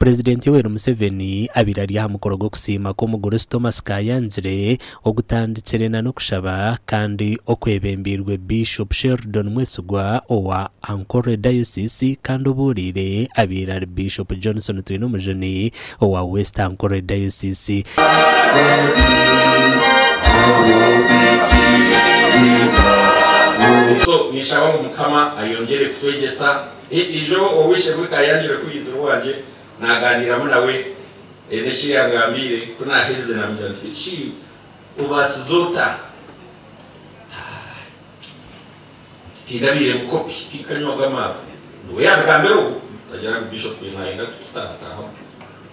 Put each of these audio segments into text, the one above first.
Purezidenti Yoweri Museveni abaire ari aha mukoro gw'okusiima kw'omugurusi Thomas Kayangire ogutandikire na n'okushaba kandi okwebembeirwe Bishop Sheldon Mwesigwa owa Ankore Diocese kandi obuuriire abaire ari Bishop Johnson Twinomujuni owa West Ankore Diocese. So ninshaba ngu Mukama ayongyere kutwegyesa. Ijo ow'eishe-emwe Kayangire ku yaizire owangye naaganiiramu nawe, n'eki yangambiire ku naaherize naamugira nti, Beitu shi obaasize ota? Nti tindabaire mukopi, tinkanywaga amaarwa. Niwe yaabigambire ogwo, tagira ngu Bishop naayenda kututaahatahamu.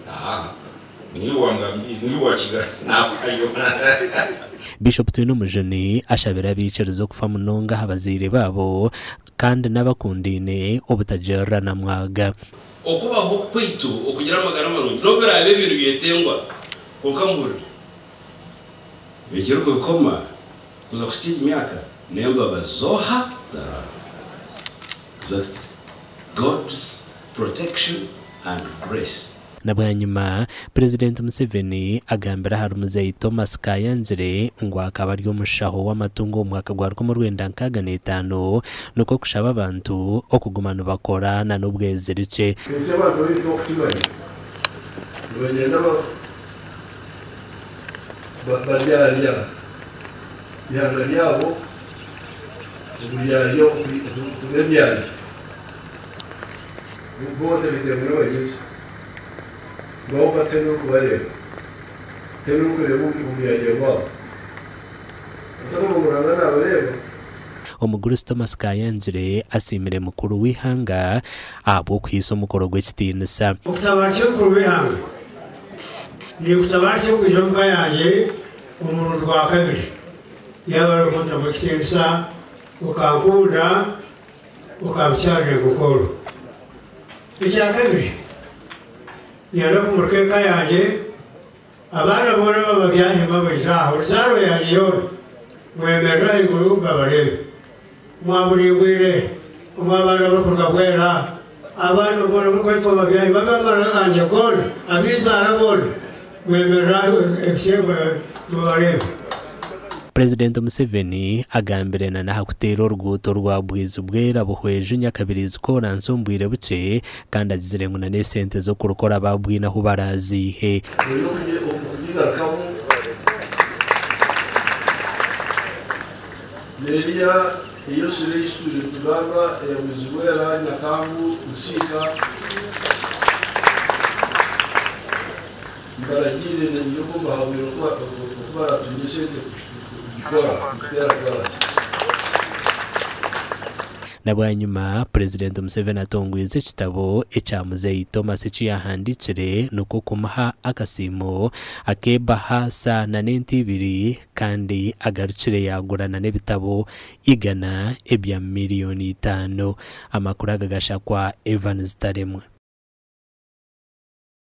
Aaha, niiwe wangambiire, niiwe waakigambire, naakuhayo. Bishop Twinomujuni ashabire abaikiriza okufa munonga aha bazaire baabo Kandi n'abakundaine obutagirirana mwaga. Okubaho kwaitu okugira amagara marungi n'obu biraabe biri nibyetengwa, kwonka muhurire, ekirikubikoma kuza kuhitsya egi myaka n'embabazi z'oha? Za Ruhanga. Exactly. God's protection and grace. Na bwanyima, Purezidenti Museveni agambire ahari Muzeeyi Thomas Kayangire ngu akaba ari omushaho w'amatungo omu mwaka gwa 1965 nikwo kushaba abantu okuguma nibakora na n'obwezirikye. Eki abantu baitu bakukimanya, nibagyenda baryarya eihanga ryabo oburyarya okuba ebyangye. Bo batabiteebwa n'abagyezi, kwonka tihaine orikubareeba, tihaine orikureeba oburyarya bwabo. Otakugira ngu Ruhanga naabareeba. Omugurusi Thomas Kayangire asiimire mukuru w'eihanga ahabw'okuhaisa omukoro gw'ekitiinisa. Okutabaarisa omukuru w'eihanga. Ninkutabaarisa okwija omuka yangye omurundi gwakabiri. Yaaba orikuntamu ekitiinisa, okankunda, Okampitsya aha rurengo nk'oru. Ekyakabiri, niinyenda kumurika eka yangye, abaana boona ababa byahema baije aha, oruzaaro yangye yoona, mwemerere ahaiguru babareebe. Mwamuringwire, omwe abaana abarikuruga Bwera, abaana boona abarikwetwa Babyahema, ab'amagara gangye goona, ab'izaara boona, mwemerere aha ebishengwe mubareebe. Purezidenti Museveni agambire na n'aha kuteera oruguuto rwa Bwizi-Bwera Buhweju Nyakabirizi kooransi omu bwire bukye kandi agizire ngu na n'esente z'okurukora baabwine ahu baraaziihe. Oine okugigarukamu n'eriya ey'ensuro ei tutwire nitugamba eya Bwizi-Bwera, Nyakangu, Busiika. Mbaragiire niinyija oku mbahabwire oku baraatungye esente kugikora, kugiteera koraasi. Na bwanyima, Purezidenti Museveni atongwize ekitabo ekya Muzeeyi Thomas eki yaahandiikire nikwo kumuha akasiimo ak'ebahaasa na n'ente ibiri kandi agarukire yaagura na n'ebitabo igana ebya miriyoni itaano. Amakuru aga gashakwa Evans Taremwa.